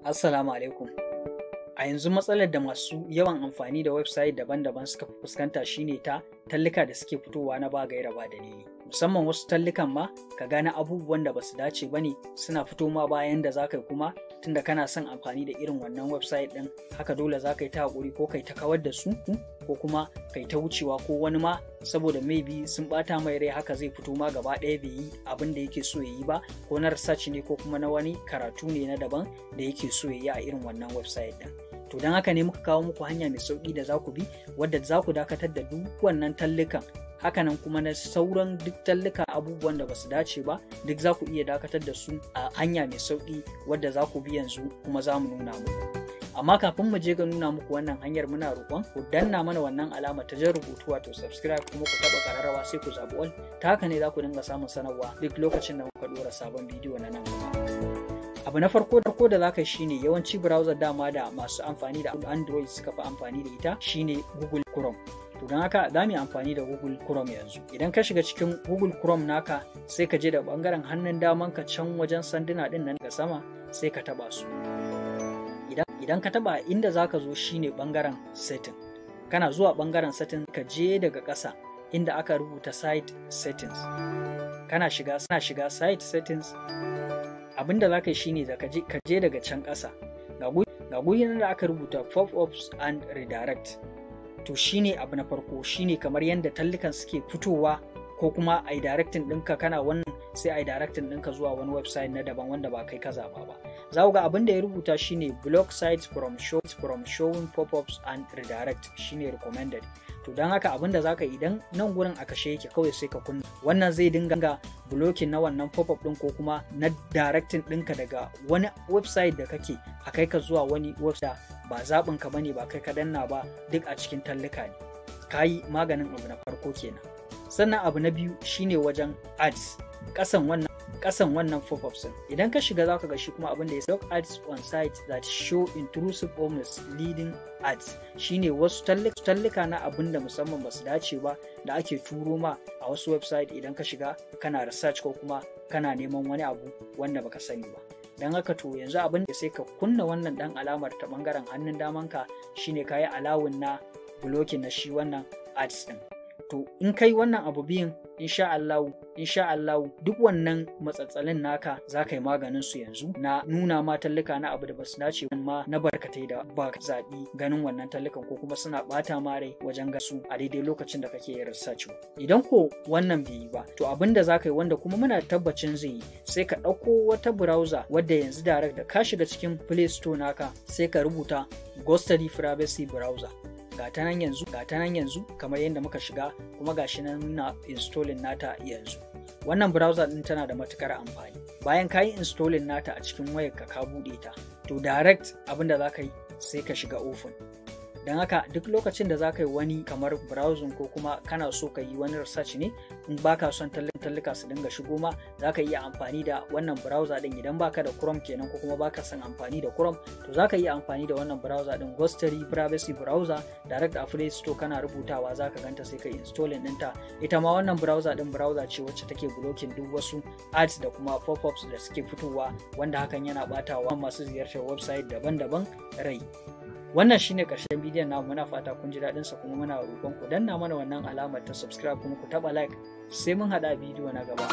Assalamu alaikum. A yanzu matsalar da masu yawan amfani da website daban-daban suka fi fuskanta shine ta tallika da suke fitowa na ba gaira ba dalili. Musamman wasu tallukan ma ka gane abubuwan da basu dace ba ne suna fito ma bayan da za ka yi, kuma tunda kana son amfani da irin wannan website ɗin, haka dole za ka yi ta haƙuri ko kai ta kawar da su ko kuma kai ta wucewa, ko wani ma saboda maybe sun ɓata mai rai haka zai fito ma gaba ɗaya bai yi abin da yake so ya yi ba, ko na research ne ko kuma na wani karatu ne na daban da yake so ya yi a irin wannan website ɗin. To don haka ne muka kawo muku hanya mai sauƙi da za ku bi wadda za ku dakatar da duk wannan tallukan, hakanan kuma na sauran duk tallika abubuwan da basu dace ba, duk za ku iya dakatar da su a hanya mai sauƙi wadda za ku bi yanzu kuma za mu nuna muku. Amma kafin mu je ga nuna muku wannan hanyar, muna roƙon ku danna mana wannan alama ta jan rubutu, wato subscribe, kuma ku taɓa ƙararrawa, sai ku zaɓi all. Ta haka ne za ku dinga samun sanarwa duk lokacin da muka ɗora sabon bidiyo na nan gaba. Abu na farko da zaka yi shine, yawanci browser dama da masu amfani da Android suka fi amfani da ita shine Google Chrome. To don haka za mu yi amfani da Google Chrome yanzu. Idan ka shiga cikin Google Chrome naka, sai ka je da bangaren hannun daman ka can wajen sanduna din nan ga sama, sai ka taba su. Idan ka taba, inda zaka zo shine bangaren setting. Kana zuwa bangaren setting, ka je daga ƙasa inda aka rubuta site settings. Kana shiga site settings, abinda za ka yi shine da ka je daga can ƙasa ga gurin da aka rubuta pop-ups and redirect. To shine abu na farko, shine kamar yadda tallukan suke fitowa ko kuma a directing ɗinka, kana wannan sai a directing ɗinka zuwa wani website na daban wanda ba kai ka zaba ba. Za ku ga abin da ya rubuta shine block sites from showing pop-ups and redirect, shine recommended. To don haka abin da zaka, idan nan gurin a kashe yake, kawai sai ka kunna wannan, zai dinga blocking na wannan pop-up din ko kuma na directing ɗinka daga wani website da kake a kai ka zuwa wani website ba zaɓin ka bane, ba kai ka danna ba, duk a cikin tallika ne. Kayi maganin abu na farko kenan. Sannan abu na biyu shine wajen ads, kasan wannan pop-ups din. Idan ka shiga, zaka ga shi kuma abin da ya block ads on sites that show intrusive or misleading ads, shine wasu tallika na abin da musamman basu dace ba da ake turo ma a wasu website idan ka shiga kana research ko kuma kana neman wani abu wanda baka sani ba. Don haka to yanzu abin da sai ka kunna wannan dan alamar ta bangaren hannun damanka, shine kayi allowing na blocking na shi wannan ads din. To in kai wannan abu biyun, insha Allah, insha Allah, duk wannan matsatsalin naka za ka yi maganin su yanzu, na nuna ma tallika na abu da basu dace ma na barkatai da ba zaɓi ganin wannan tallukan ko kuma suna ɓata ma rai wajen gasu a daidai lokacin da kake yin research. Idan ko wannan bai yi ba, to abin da za ka yi, wanda kuma muna tabbacin zai yi, sai ka ɗauko wata browser wadda yanzu direct da ka shiga cikin Play Store naka, sai ka rubuta Ghostery Privacy Browser. Ga ta nan yanzu, ga ta nan yanzu kamar yadda muka shiga, kuma gashi nan muna installing nata yanzu. Wannan browser din tana da matukar amfani. Bayan ka yi installing nata a cikin wayarka, ka buɗe ta, to direct abin da za ka yi, sai ka shiga open. Don haka duk lokacin da za ka yi wani kamar browsing ko kuma kana so ka yi wani research ne, in baka son tallika su dinga shigo ma, za ka iya amfani da wannan browser din. Idan baka da Chrome kenan, ko kuma baka son amfani da Chrome, to za ka iya amfani da wannan browser din, Ghostery Privacy Browser. Direct a Play Store kana rubutawa za ka ganta, sai ka installing ɗinta. Ita ma wannan browser din browser ce wacce take blocking duk wasu ads da kuma pop-ups da suke fitowa, wanda hakan yana batawa masu ziyartar website daban-daban rai. Wannan shine karshen bidiyon namu. Muna fata kun ji daɗin sa, kuma muna roƙon ku danna mana wannan alamar ta subscribe kuma ku taɓa like. Sai mun haɗa bidiyo na gaba.